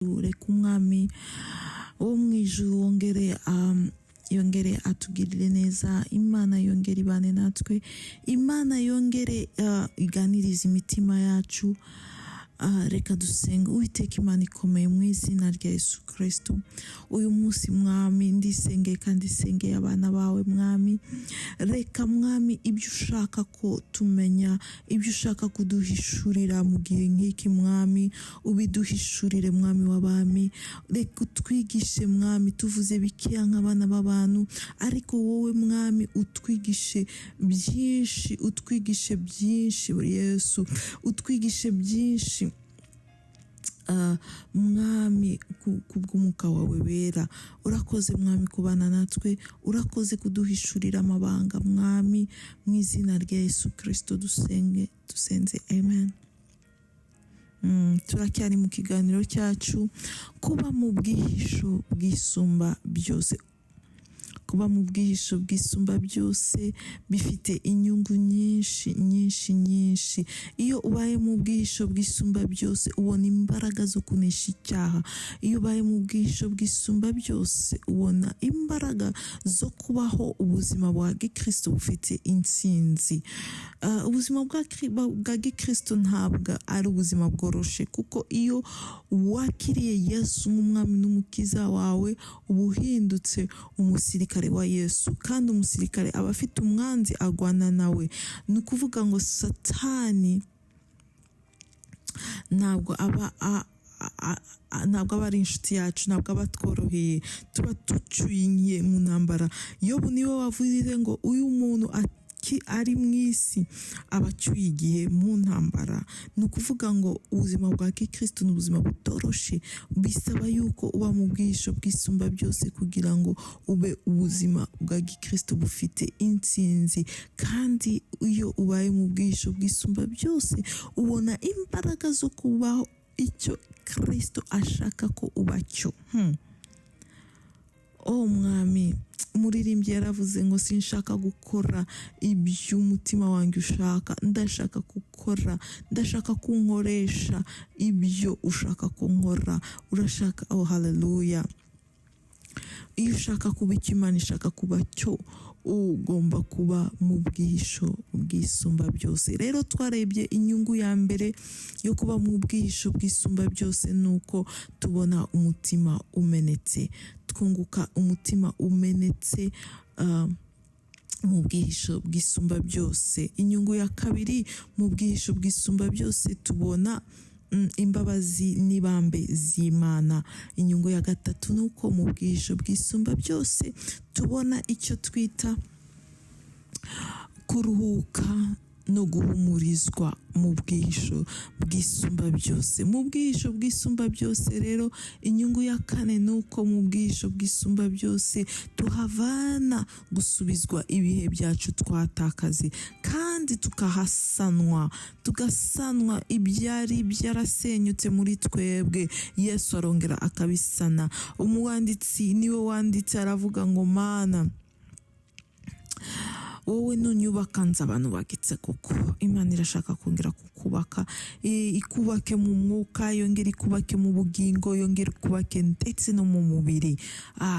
Reka Umwami wo mu ijuru wongere yongere atugirire neza. Imana yongere ibane natwe. Imana yongere iganirize imitima yacu. Reka dusenga. Uwiteka Imana ikomeye, mu izina rya Yesu Kristo, uyu munsi, Mwami, ndisengeye kandi isengeye abana bawe. Mwami, reka, Mwami, ibyo ushaka ko tumenya, ibyo ushaka kuduhishurira mu gihe nk'iki, Mwami, ubiduhishurire. Mwami w'abami, reka utwigishe. Mwami, tuvuze bikeya nk'abana b'abantu, ariko wowe, Mwami, utwigishe byinshi, utwigishe byinshi. Yesu, utwigishe byinshi. Mwami, kubw'umwuka wawe wera, urakoze, Mwami, kubana natwe. Urakoze kuduhishurira amabanga. Mwami, mu izina rya Yesu Kirisito dusenge dusenze, amen. Turacyari mu kiganiro cyacu, kuba mu bwihisho bwisumba byose. Kuba mu bwihisho bwisumba byose bifite inyungu nyinshi, nyinshi, nyinshi. Iyo ubaye mu bwihisho bwisumba byose, ubona imbaraga zo kunesha icyaha. Iyo ubaye mu bwihisho bwisumba byose, ubona imbaraga zo kubaho ubuzima bwa gikristo bufite intsinzi. Ubuzima bwa gikristo ntabwo ari ubuzima bworoshe, kuko iyo wakiriye Yesu nk'Umwami n'Umukiza wawe, uba uhindutse umusirikare wa Yesu, kandi umusirikare aba afite umwanzi agwana nawe. Ni ukuvuga ngo Satani ntabwo aba ari inshuti yacu, ntabwo aba atworoheye. Tuba tucyuye mu ntambara. Yobu niwe wavuze ngo uyu muntu ari mu isi aba acyuye igihe mu ntambara. Ni ukuvuga ngo ubuzima bwa gikristo ni ubuzima butoroshe. Bisaba yuko uba mu bwihisho bwisumba byose kugira ngo ube ubuzima bwa gikristo bufite intsinzi. Kandi iyo ubaye mu bwihisho bwisumba byose, ubona imbaraga zo kubaho icyo Kristo ashaka ko uba cyo. Oh Mwami, umuririmbyi yaravuze ngo: "Sinshaka gukora iby'umutima wanjye ushaka, ndashaka gukora, ndashaka kunkoresha ibyo ushaka kunkora." Urashaka? Oh haleluya! Iyo ushaka kuba icyo Imana ishaka kuba cyo, ugomba kuba mu bwihisho bwisumba byose. Rero twarebye inyungu ya mbere yo kuba mu bwihisho bwisumba byose, ni uko tubona umutima umenetse. Twunguka umutima umenetse mu bwihisho bwisumba byose. Inyungu ya kabiri, mu bwihisho bwisumba byose tubona imbabazi n'ibambe z'Imana. Inyungu ya gatatu ni uko mu bwihisho bwisumba byose tubona icyo twita kuruhuka no guhumurizwa mu bwihisho bwisumba byose. Mu bwihisho bwisumba byose rero, inyungu ya kane ni uko mu bwihisho bwisumba byose tuhavana gusubizwa ibihe byacu twatakaze, kandi tukahasanwa, tugasanwa ibyari byarasenyutse muri twebwe. Yesu arongera akabisana. Umwanditsi niwe wanditse, aravuga ngo: "Mana, wowe nunyubaka nzaba nubakitse." Kuko Imana irashaka kongera kukubaka, ikubake mu mwuka, yongere ikubake mu bugingo, yongere ikubake ndetse no mu mubiri.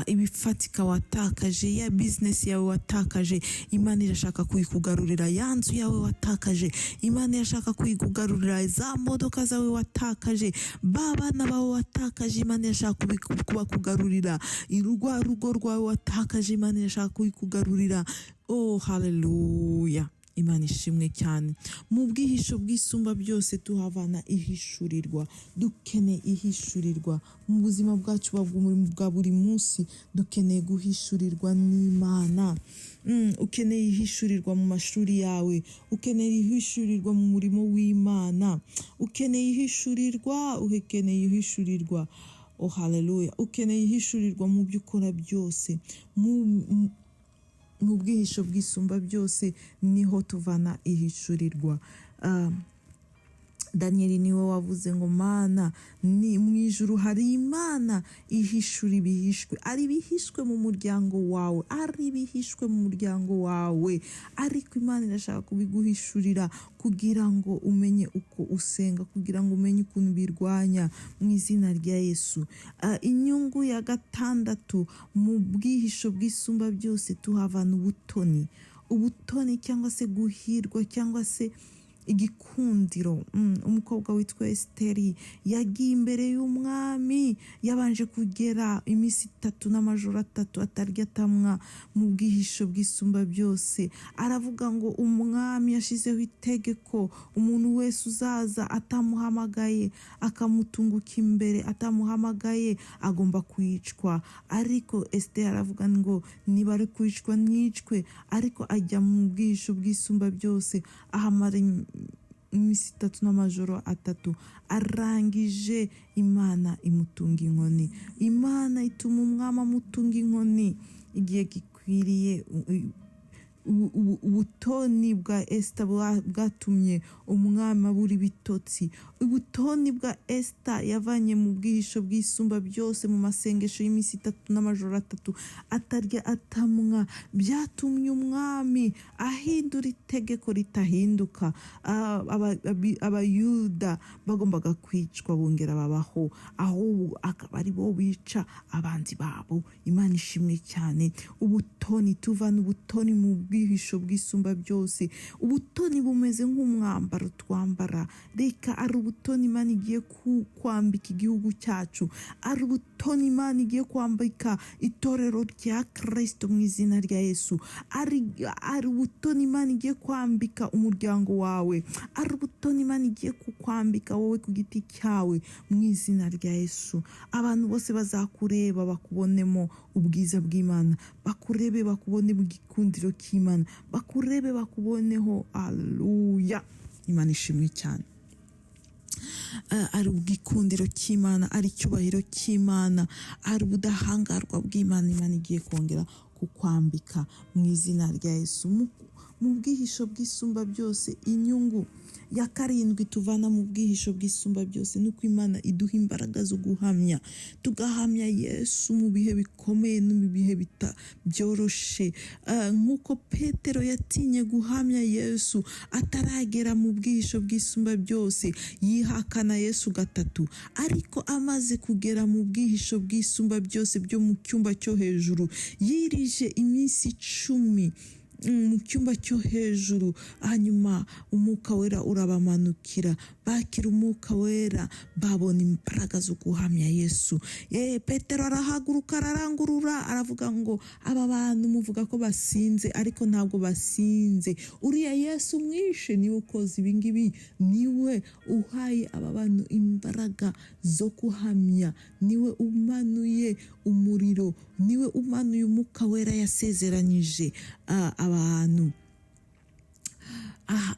Ibifatika watakaje, ya bizinesi yawe watakaje, Imana irashaka kuyikugarurira. Ya nzu yawe watakaje, Imana irashaka kuyikugarurira. Za modoka zawe watakaje, ba bana bawe watakaje, Imana irashaka kubakugarurira. Rwa rugo rwawe watakaje, Imana irashaka kuyikugarurira. Oh haleluya! Imana ishimwe cyane. Mu bwihisho bwisumba byose tuhavana ihishurirwa. Dukeneye ihishurirwa mu buzima bwacu bwa buri munsi. Dukeneye guhishurirwa n'Imana. Ukeneye ihishurirwa mu mashuri yawe, ukeneye ihishurirwa mu murimo w'Imana, ukeneye ihishurirwa, ukeneye ihishurirwa. Oh haleluya! Ukeneye ihishurirwa mu byo ukora byose. Mu bwihisho bwisumba byose niho tuvana ihishurirwa. Daniyeli niwe wavuze ngo: "Mana, ni mu ijuru hari Imana ihishura ibihishwe." Ari ibihishwe mu muryango wawe, ari ibihishwe mu muryango wawe, ariko Imana irashaka kubiguhishurira kugira ngo umenye uko usenga, kugira ngo umenye ukuntu birwanya, mu izina rya Yesu. Inyungu ya gatandatu: mu bwihisho bw'Isumba byose tuhavana ubutoni, ubutoni cyangwa se guhirwa cyangwa se igikundiro. Umukobwa witwa Esiteri yagiye imbere y'umwami, yabanje kugera iminsi 3 n'amajoro 3 atarya atamwa mu bwihisho bw'Isumba byose. Aravuga ngo umwami yashyizeho itegeko: umuntu wese uzaza atamuhamagaye, akamutunguka imbere atamuhamagaye, agomba kwicwa. Ariko Esiteri aravuga ngo niba ari kwicwa nicwe, ariko ajya mu bwihisho bw'Isumba byose, ahamara iminsi 3 n'amajoro 3. Arangije, Imana imutunga inkoni. Imana ituma umwami amutunga inkoni igihe gikwiriye. Ubutoni bwa Esita bwatumye umwami abura ibitotsi. Ubutoni bwa Esita yavanye mu bwihisho bw'Isumba byose, mu masengesho y'iminsi 3 n'amajoro 3 atarya atamwa, byatumye umwami ahindura itegeko ritahinduka. Abayuda bagombaga kwicwa bongera babaho, ahubwo akaba ari bo bica abanzi babo. Imana ishimwe cyane. Ubutoni, tuvana ubutoni mu bwihisho bw'Isumba byose. Ubutoni bumeze nk'umwambaro twambara. Reka ari ubutoni Imana igiye kwambika igihugu cyacu, ari ubutoni Imana igiye kwambika itorero rya Kirisito mu izina rya Yesu, ari ubutoni Imana igiye kwambika umuryango wawe, ari ubutoni Imana igiye kukwambika wowe ku giti cyawe mu izina rya Yesu. Abantu bose bazakureba bakubonemo ubwiza bw'Imana, bakurebe bakubone mu gikundiro cy'Imana, bakurebe bakuboneho. Aleluya, Imana ishimwe cyane. Ari ubwikundiro cy'Imana, ari icyubahiro cy'Imana, ari ubudahangarwa bw'Imana Imana igiye kongera kukwambika mu izina rya Yesu. Mu bwihisho bw'Isumba byose, inyungu ya karindwi tuvana mu bwihisho bw'Isumba byose ni uko Imana iduha imbaraga zo guhamya, tugahamya Yesu mu bihe bikomeye no mu bihe byoroshe. Nk'uko Petero yatinye guhamya Yesu ataragera mu bwihisho bw'Isumba byose, yihakana Yesu gatatu, ariko amaze kugera mu bwihisho bw'Isumba byose byo mu cyumba cyo hejuru, yirije iminsi 10 mu cyumba cyo hejuru, hanyuma Umwuka Wera urabamanukira, bakira Umwuka Wera, babona imbaraga zo guhamya Yesu. Petero arahaguruka, ararangurura, aravuga ngo: "Aba bantu muvuga ko basinze, ariko ntabwo basinze. Uriya Yesu mwishe niwe ukoze ibingibi, niwe uhaye aba bantu imbaraga zo guhamya, niwe umanuye umuriro, niwe umanuye Umwuka Wera yasezeranyije abantu."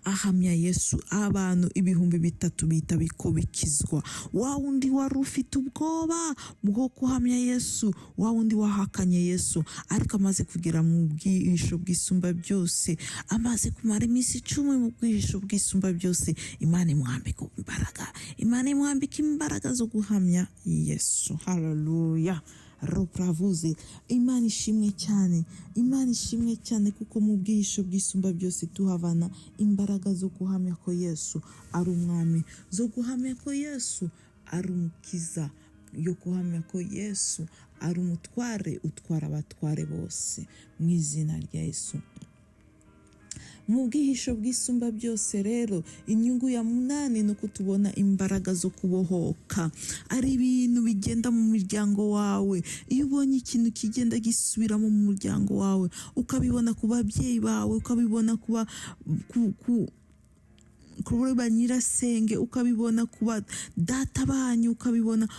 Ahamya Yesu, abantu 3000 bihita bikizwa. Wa wundi wari ufite ubwoba bwo guhamya Yesu, wa wundi wahakanye Yesu, ariko amaze kugera mu bwihisho bw'Isumba byose, amaze kumara iminsi 10 mu bwihisho bw'Isumba byose, Imana imwambika imbaraga, Imana imwambika imbaraga zo guhamya Yesu. Haleluya, ropravuze. Imana ishimwe cyane, Imana ishimwe cyane, kuko mu bwihisho bw'Isumba byose tuhavana imbaraga zo guhamya ko Yesu ari umwami, zo guhamya ko Yesu ari umukiza, yo guhamya ko Yesu ari umutware utwara abatware bose, mu izina rya Yesu. Mu bwihisho bw'Isumba byose rero, inyungu ya munani ni uko tubona imbaraga zo kubohoka. Ari ibintu bigenda mu muryango wawe, iyo ubonye ikintu kigenda gisubiramo mu muryango wawe, ukabibona ku babyeyi bawe, ukabibona kuri ba nyirasenge, ukabibona ku ba data banyu, ukabibona,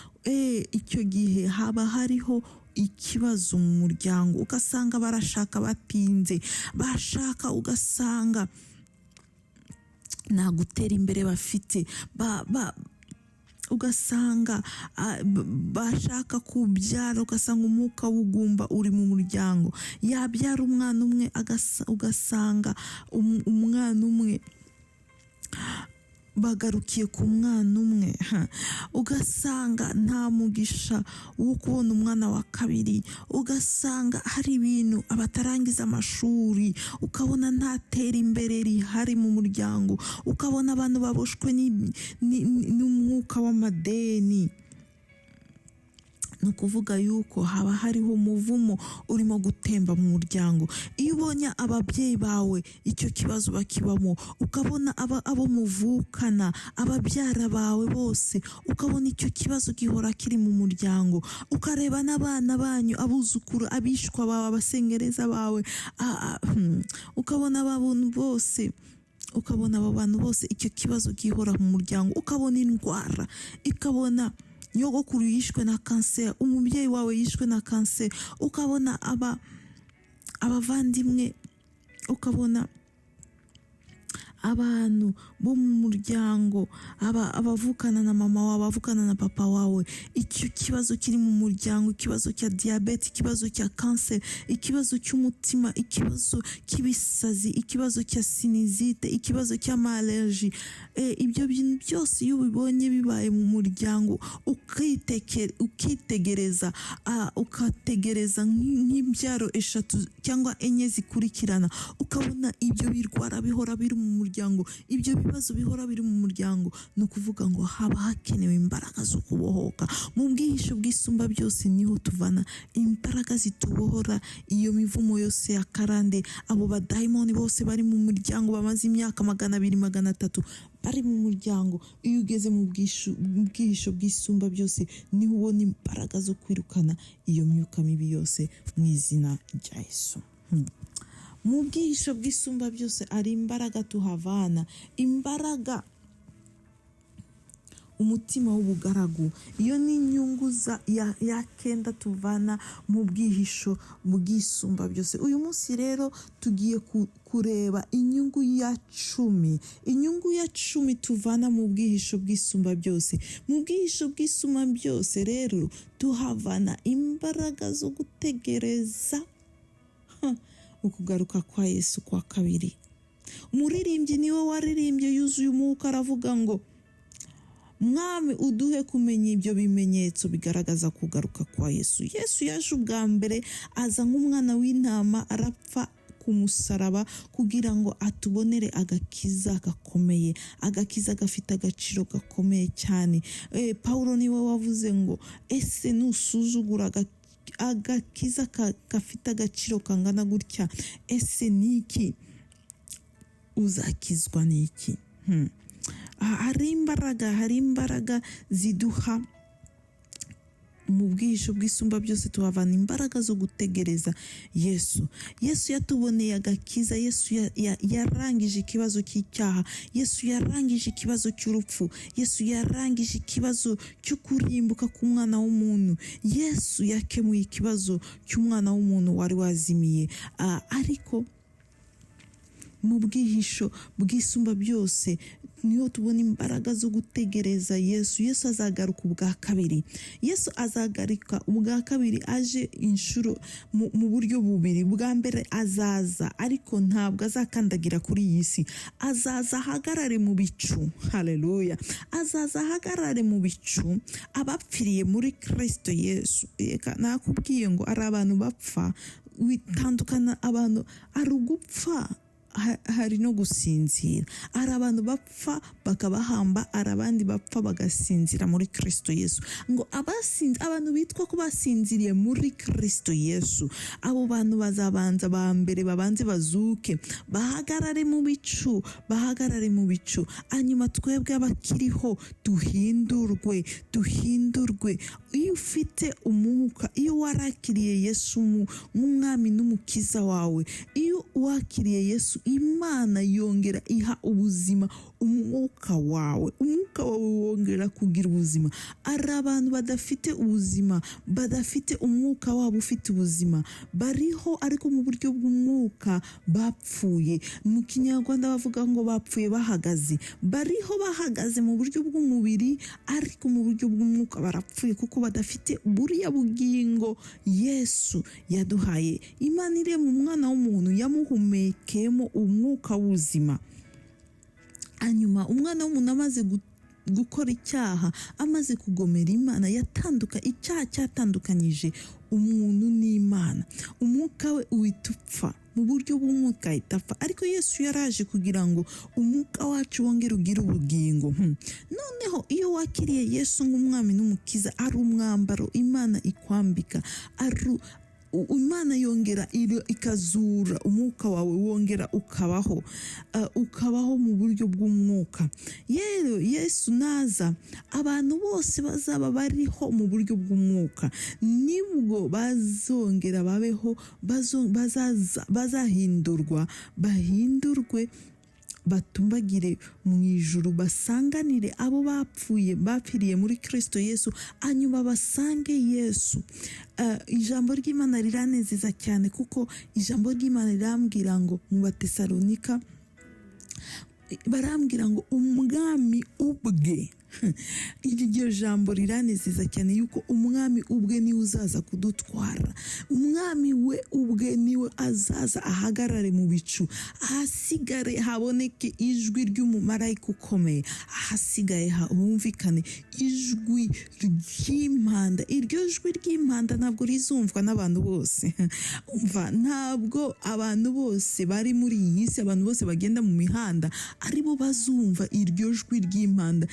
icyo gihe haba hariho ikibazo mu muryango. Ugasanga barashaka batinze, bashaka ugasanga nta gutera imbere bafite, ugasanga bashaka kubyara, ugasanga umwuka w'ugumba uri mu muryango. Yabyara umwana umwe, ugasanga umwana umwe Bagarukiye ku mwana umwe. Ha. Ugasanga nta mugisha wo kubona umwana wa kabiri, ugasanga hari ibintu abatarangiza amashuri, ukabona nta tera imbere rihari mu muryango, ukabona abantu baboshwe n'umwuka w'amadeni. Ni ukuvuga yuko haba hariho umuvumo urimo gutemba mu muryango. Iyo ubonye ababyeyi bawe icyo kibazo bakibamo, ukabona abo muvukana, ababyara bawe bose, ukabona icyo kibazo gihora kiri mu muryango, ukareba n'abana banyu, abuzukuru, abishwa bawe, abasengereza bawe, ukabona abantu bose, ukabona abo bantu bose icyo kibazo gihora mu muryango, ukabona indwara, ikabona nyogokuru yishwe na kanseri, umubyeyi wawe yishwe na kanseri, ukabona aba abavandimwe, ukabona abantu bo mu muryango, abavukana na mama wawe, abavukana na papa wawe, icyo kibazo kiri mu muryango, ikibazo cya diyabete, ikibazo cya kanseri, ikibazo cy'umutima, ikibazo cy'ibisazi, ikibazo cya sinusite, ikibazo cy'ama allergie, ibyo bintu byose iyo ubibonye bibaye mu muryango, ukitegereza, ukategereza nk'imbyaro eshatu cyangwa enye zikurikirana, ukabona ibyo birwara bihora biri mu muryango, ibyo bibazo bihora biri mu muryango, ni ukuvuga ngo haba hakenewe imbaraga zo kubohoka. Mu bwihisho bw'Isumba byose niho tuvana imbaraga zitubohora iyo mivumo yose ya karande, abo badayimoni bose bari mu muryango bamaze imyaka 200, 300 bari mu muryango. Iyo ugeze mu bwihisho bw'Isumba byose niho ubona imbaraga zo kwirukana iyo myuka mibi yose mu izina rya Yesu. Mu bwihisho bw'Isumba byose ari imbaraga tuhavana, imbaraga, umutima w'ubugaragu. Iyo ni inyungu ya kenda tuvana mu bwihisho bw'Isumba byose. Uyu munsi rero tugiye kureba inyungu ya 10, inyungu ya 10 tuvana mu bwihisho bw'Isumba byose. Mu bwihisho bw'Isumba byose rero tuhavana imbaraga zo gutegereza ukugaruka kwa Yesu kwa kabiri. Umuririmbyi niwe waririmbye yuzuye umwuka, aravuga ngo: "Mwami, uduhe kumenya ibyo bimenyetso bigaragaza kugaruka kwa Yesu." Yesu yaje ubwa mbere, aza nk'umwana w'intama, arapfa ku musaraba kugira ngo atubonere agakiza gakomeye, agakiza gafite agaciro gakomeye cyane. Paulo niwe wavuze ngo: "Ese nusuzugura agakiza gafite agaciro kangana gutya, ese niki uzakizwa n'iki?" Hari imbaraga, hari imbaraga ziduha mu bwihisho bw'Isumba byose. Tuhavana imbaraga zo gutegereza Yesu. Yesu yatuboneye agakiza. Yesu yarangije ikibazo cy'icyaha. Yesu yarangije ikibazo cy'urupfu. Yesu yarangije ikibazo cyo kurimbuka k'umwana w'umuntu. Yesu yakemuye ikibazo cy'umwana w'umuntu wari wazimiye. Ariko mu bwihisho bw'Isumba byose niho tubona imbaraga zo gutegereza Yesu. Yesu azagaruka ubwa kabiri. Yesu azagaruka ubwa kabiri aje inshuro mu buryo bubiri. Bwa mbere azaza, ariko ntabwo azakandagira kuri iyi si. Azaza ahagarare mu bicu. Haleluya! Azaza ahagarare mu bicu, abapfiriye muri Kirisito Yesu. Reka nakubwiye ngo ari abantu bapfa witandukana, abantu ari ugupfa, hari no gusinzira. Hari abantu bapfa bakabahamba, hari abandi bapfa bagasinzira muri Kirisito Yesu. Ngo abantu bitwa ko basinziriye muri Kirisito Yesu, abo bantu bazabanza ba mbere, babanze bazuke, bahagarare mu bicu, bahagarare mu bicu. Hanyuma twebwe abakiriho duhindurwe, duhindurwe. Iyo ufite umwuka, iyo warakiriye Yesu nk'umwami n'umukiza wawe, iyo wakiriye Yesu, Imana yongera iha ubuzima umwuka wawe, umwuka wawe wongera kugira ubuzima. Ari abantu badafite ubuzima, badafite umwuka wabo ufite ubuzima, bariho ariko mu buryo bw'umwuka bapfuye. Mu Kinyarwanda bavuga ngo bapfuye bahagaze. Bariho bahagaze mu buryo bw'umubiri, ariko mu buryo bw'umwuka barapfuye, kuko badafite buriya bugingo Yesu yaduhaye. Imana irema umwana w'umuntu yamuhumekeyemo umwuka w'ubuzima. Hanyuma umwana w'umuntu amaze gukora icyaha, amaze kugomera Imana, yatanduka icyaha cyatandukanyije umuntu n'Imana, umwuka we uhita upfa mu buryo bw'umwuka, ahita apfa. Ariko Yesu yaraje kugira ngo umwuka wacu wongere ugire ubugingo. Noneho iyo wakiriye Yesu nk'umwami n'umukiza, ari umwambaro Imana ikwambika, ari Imana yongera ikazura umwuka wawe, wongera ukabaho, ukabaho mu buryo bw'umwuka. Rero Yesu naza, abantu bose bazaba bariho mu buryo bw'umwuka nibwo bazongera babeho, bazahindurwa, bahindurwe, batumbagire mu ijuru, basanganire abo bapfuye, bapfiriye muri Kristo Yesu, hanyuma basange Yesu. Ijambo ry'Imana riranezeza cyane, kuko ijambo ry'Imana rirambwira ngo mu Batesalonika barambwira ngo umwami ubwe, iryo jambo riranezeza cyane, yuko umwami ubwe niwe uzaza kudutwara. Umwami we ubwe niwe azaza ahagarare mu bicu, ahasigare haboneke ijwi ry'umumarayika ukomeye, ahasigaye humvikane ijwi ry'impanda. Iryo jwi ry'impanda ntabwo rizumvwa n'abantu bose. Umva, ntabwo abantu bose bari muri iyi si, abantu bose bagenda mu mihanda aribo bazumva iryo jwi ry'impanda,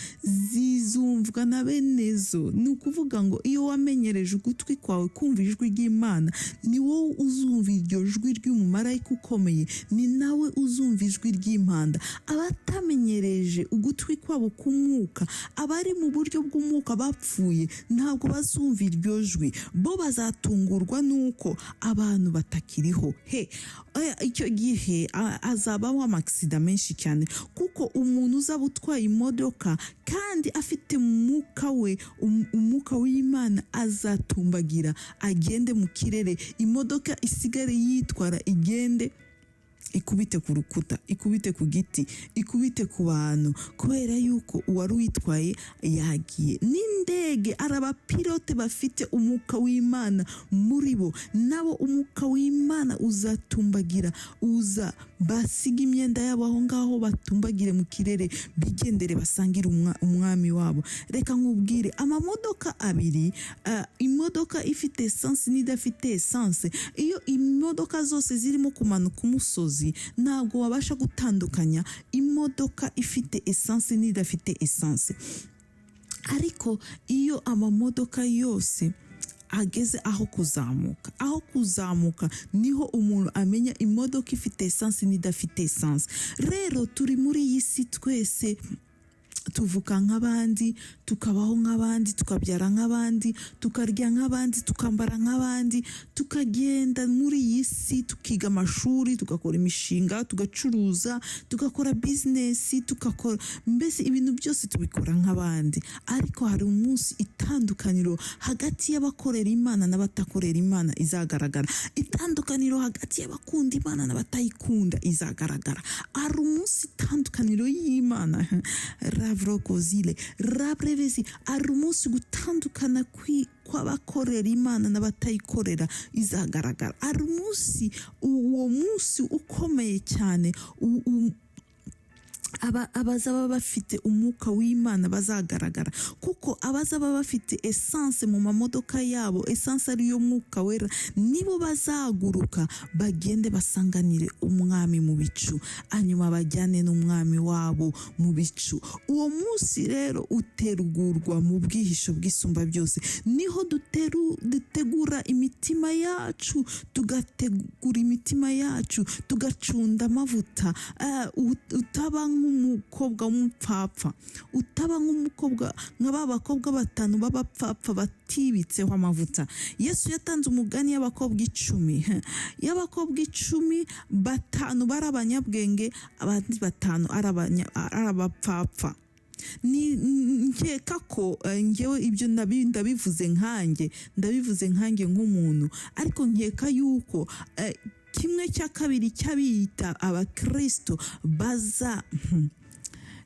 zizumvwa na bene zo. Ni ukuvuga ngo iyo wamenyereje ugutwi kwawe kumva ijwi ry'Imana, ni wowe uzumva iryo jwi ry'umumarayika ukomeye, ni nawe uzumva ijwi ry'impanda. Abatamenyereje ugutwi kwabo k'umwuka, abari mu buryo bw'umwuka bapfuye, ntabwo bazumva iryo jwi. Bo bazatungurwa n'uko abantu batakiriho. He icyo gihe hazabaho amakisida menshi cyane, kuko umuntu uzaba utwaye imodoka kandi afite umwuka we, umwuka w'Imana, azatumbagira agende mu kirere, imodoka isigare yitwara, igende ikubite ku rukuta, ikubite ku giti, ikubite ku bantu, kubera yuko uwari uyitwaye yagiye. N'indege, ari abapilote bafite umwuka w'Imana muri bo, nabo umwuka w'Imana uzatumbagira, uza basiga imyenda yabo aho ngaho, batumbagire mu kirere, bigendere basangire umwami wabo. Reka nkubwire, amamodoka abiri, imodoka ifite esanse n'idafite esanse, iyo imodoka zose zirimo kumanuka umusozi, ntabwo wabasha gutandukanya imodoka ifite esanse n'idafite esanse. Ariko iyo amamodoka yose ageze aho kuzamuka, aho kuzamuka niho umuntu amenya imodoka ifite esanse n'idafite esanse. Rero turi muri iyi si twese, tuvuka nk'abandi, tukabaho nk'abandi, tukabyara nk'abandi, tukarya nk'abandi, tukambara nk'abandi, tukagenda muri iyi si, tukiga amashuri, tugakora imishinga, tugacuruza, tugakora bizinesi, tugakora mbese ibintu byose tubikora nk'abandi. Ariko hari umunsi itandukaniro hagati y'abakorera Imana n'abatakorera Imana izagaragara, itandukaniro hagati y'abakunda Imana n'abatayikunda izagaragara. Hari umunsi itandukaniro y'Imana ravrokozile rabrevesi, hari umunsi gutandukana kw'abakorera Imana n'abatayikorera izagaragara. Hari umunsi, uwo munsi ukomeye cyane, abazaba bafite umwuka w'Imana bazagaragara, kuko abazaba bafite esanse mu mamodoka yabo, esanse ariyo mwuka wera, nibo bazaguruka bagende basanganire umwami mu bicu, hanyuma bajyane n'umwami wabo mu bicu. Uwo munsi rero utegurwa mu bwihisho bw'Isumba byose, niho dutegura imitima yacu, tugategura imitima yacu, tugacunda amavuta. Utaba nk'umukobwa w'umupfapfa, utaba nk'umukobwa nka ba bakobwa batanu b'abapfapfa batibitseho amavuta. Yesu yatanze umugani y'abakobwa 10, y'abakobwa 10, batanu bari abanyabwenge, abandi batanu ari abapfapfa. Ni nkeka ko ngewe ibyo ndabivuze nkanjye, ndabivuze nkanjye nk'umuntu, ariko nkeka yuko kimwe cya kabiri cy'abiyita abakristo baza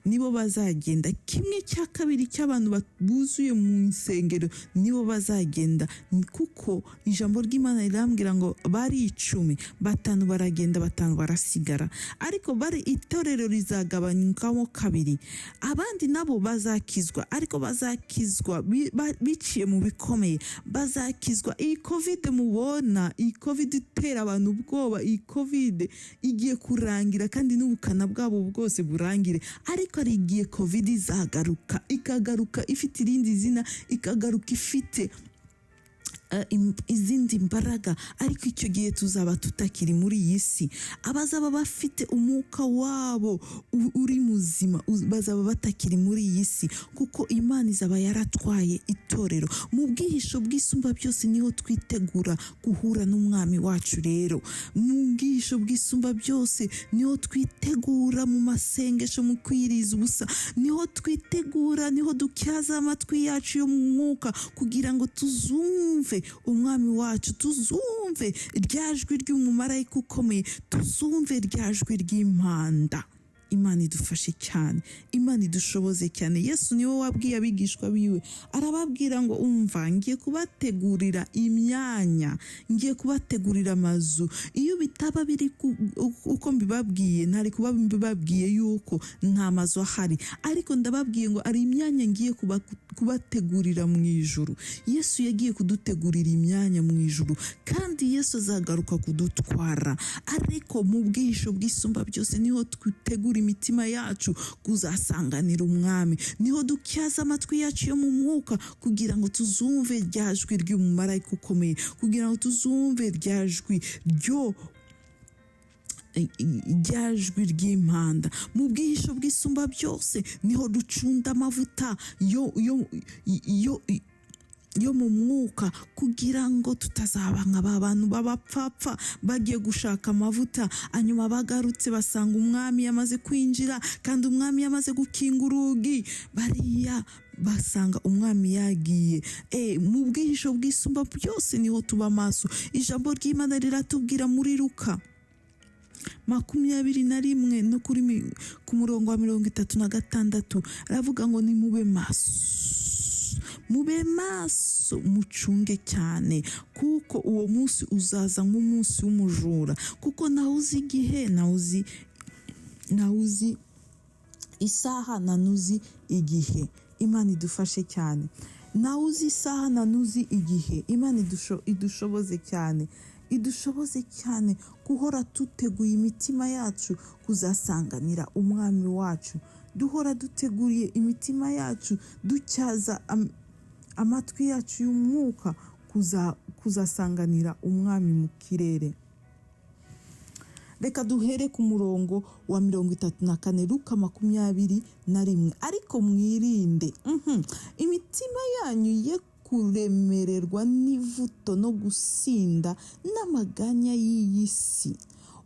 nibo bazagenda. 1/2 cy'abantu buzuye mu nsengero nibo bazagenda, kuko ijambo ry'Imana rirambwira ngo bari 10, 5 baragenda, 5 barasigara. Ariko bari itorero rizagabanyukamo kabiri, abandi nabo bazakizwa, ariko bazakizwa biciye mu bikomeye. Bazakizwa iyi Covid mubona, iyi Covid itera abantu ubwoba, iyi Covid igiye kurangira kandi n'ubukana bwabo bwose burangire. Ariko hari igihe Covid izagaruka, ikagaruka ifite irindi zina, ikagaruka ifite izindi mbaraga. Ariko icyo gihe tuzaba tutakiri muri iyi si. Abazaba bafite umwuka wabo uri muzima bazaba batakiri muri iyi si, kuko Imana izaba yaratwaye itorero. Mu bwihisho bw'isumba byose niho twitegura guhura n'umwami wacu. Rero mu bwihisho bw'isumba byose niho twitegura mu masengesho, mu kwiriza ubusa, niho twitegura, niho dutyaza amatwi yacu yo mu mwuka kugira ngo tuzumve umwami wacu, tuzumve rya jwi ry'umumarayika ukomeye, tuzumve rya jwi ry'impanda. Imana idufashe cyane, Imana idushoboze cyane. Yesu niwe wabwiye abigishwa biwe, arababwira ngo umva, ngiye kubategurira imyanya, ngiye kubategurira amazu. Iyo bitaba biri uko mbibabwiye, ntari kuba mbibabwiye yuko nta mazu ahari, ariko ndababwiye ngo ari imyanya ngiye kubategurira mu ijuru. Yesu yagiye kudutegurira imyanya mu ijuru, kandi Yesu azagaruka kudutwara. Ariko mu bwihisho bw'isumba byose niho twitegura imitima yacu kuzasanganira umwami, niho dutyaza amatwi yacu yo mu mwuka kugira ngo tuzumve rya jwi ry'umumarayika ukomeye, kugira ngo tuzumve rya jwi ryo rya jwi ry'impanda. Mu bwihisho bw'isumba byose niho ducunda amavuta yo mu mwuka, kugira ngo tutazaba nka ba bantu b'abapfapfa bagiye gushaka amavuta, hanyuma bagarutse basanga umwami yamaze kwinjira, kandi umwami yamaze gukinga urugi, bariya basanga umwami yagiye. Mu bwihisho bw'isumba byose niho tuba maso. Ijambo ry'Imana riratubwira muri Luka 21 no ku murongo wa 36, aravuga ngo nimube maso, mube maso, mucunge cyane, kuko uwo munsi uzaza nk'umunsi w'umujura, kuko nawe uzi igihe, nawe uzi isaha, nanuzi igihe. Imana idufashe cyane. Nawe uzi isaha, nanuzi igihe. Imana idushoboze cyane, idushoboze cyane guhora duteguye imitima yacu kuzasanganira umwami wacu, duhora duteguriye imitima yacu, dutyaza amatwi yacu y'umwuka kuzasanganira umwami mu kirere. Reka duhere ku murongo wa 34, Luka 21. Ariko mwirinde, imitima yanyu ye kuremererwa n'ivuto no gusinda n'amaganya y'iyi si,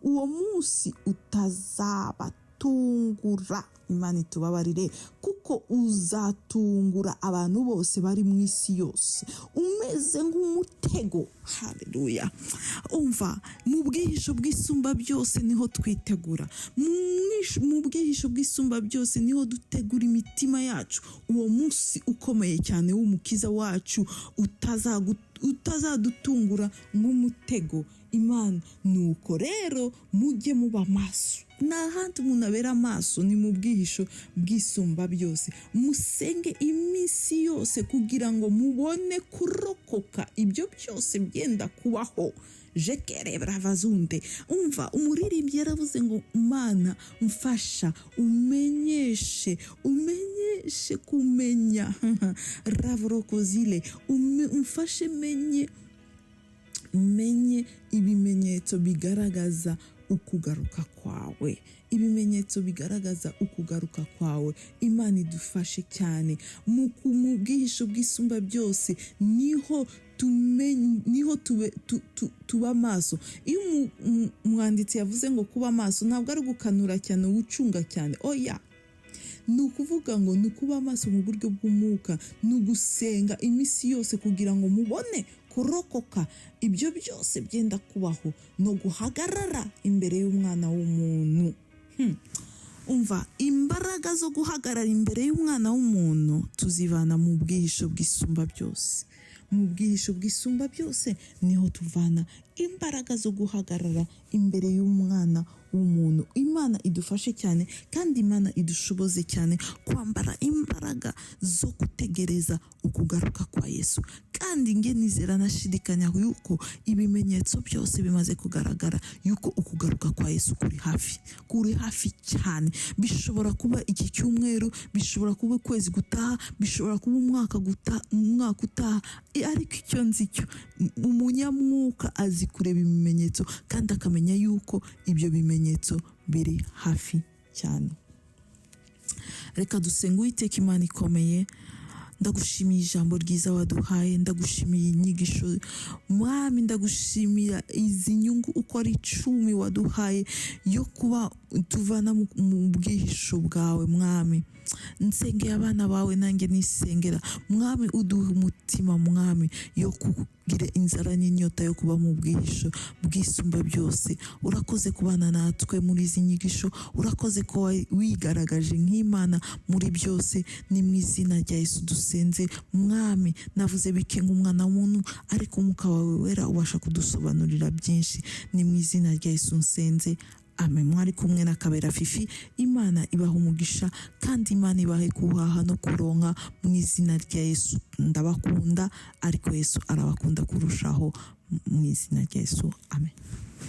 uwo munsi utazabatungura. Imana itubabarire, kuko uzatungura abantu bose bari mu isi yose, umeze nk'umutego. Haleluya. Umva, mu bwihisho bw'isumba byose niho twitegura, mu bwihisho bw'isumba byose niho dutegura imitima yacu uwo munsi ukomeye cyane w'umukiza wacu utazadutungura nk'umutego. Imana nuko rero mujye muba maso. Nta handi umuntu abera amaso, ni mu bwihisho bw'isumba byose. Musenge iminsi yose kugira ngo mubone kurokoka ibyo byose byenda kubaho. Jekere bravazunde. Umva, umuririmbyi yaravuze ngo Mana mfasha, umenyeshe, umenyeshe kumenya ravrokozile, umfashe menye ibimenyetso bigaragaza ukugaruka kwawe, ibimenyetso bigaragaza ukugaruka kwawe. Imana idufashe cyane. Mu bwihisho bw'isumba byose niho tumenye, niho tuba maso. Iyo umwanditsi yavuze ngo kuba maso, ntabwo ari gukanura cyane, ucunga cyane, oya. Ni ukuvuga ngo ni ukuba maso mu buryo bw'umwuka, ni ugusenga iminsi yose kugira ngo mubone kurokoka ibyo byose byenda kubaho, no guhagarara imbere y'umwana w'umuntu. Umva, imbaraga zo guhagarara imbere y'umwana w'umuntu tuzivana mu bwihisho bw'isumba byose. Mu bwihisho bw'isumba byose niho tuvana imbaraga zo guhagarara imbere y'umwana w'umuntu. Imana idufashe cyane, kandi Imana idushoboze cyane kwambara imbaraga zo gutegereza ukugaruka kwa Yesu. Kandi nge nizera nashidikanya yuko ibimenyetso byose bimaze kugaragara yuko ukugaruka kwa Yesu kuri hafi, kuri hafi cyane. Bishobora kuba iki cyumweru, bishobora kuba ukwezi gutaha, bishobora kuba umwaka utaha, ariko icyo nzi cyo, umunyamwuka azi kureba ibimenyetso kandi akamenya yuko ibyo bimenyetso biri hafi cyane. Reka dusenge. Uwiteka Imana ikomeye, ndagushimiye ijambo ryiza waduhaye, ndagushimiye inyigisho, Mwami, ndagushimira izi nyungu uko ari 10 waduhaye yo kuba tuvana mu bwihisho bwawe. Mwami, nsengeye abana bawe, nanjye nisengera. Mwami, uduhe umutima, Mwami, yo kugira inzara n'inyota yo kuba mu bwihisho bwisumba byose. Urakoze kubana natwe muri izi nyigisho, urakoze ko wigaragaje nk'Imana muri byose. Ni mu izina rya Yesu dusenze. Mwami, navuze bike nk'umwana w'umuntu, ariko Umwuka wawe Wera ubasha kudusobanurira byinshi. Ni mu izina rya Yesu nsenze, amen. Mwari kumwe na Kabera Fifi. Imana ibaha umugisha, kandi Imana ibahe kuhaha no kuronka mu izina rya Yesu. Ndabakunda, ariko Yesu arabakunda kurushaho. Mu izina rya Yesu, amen.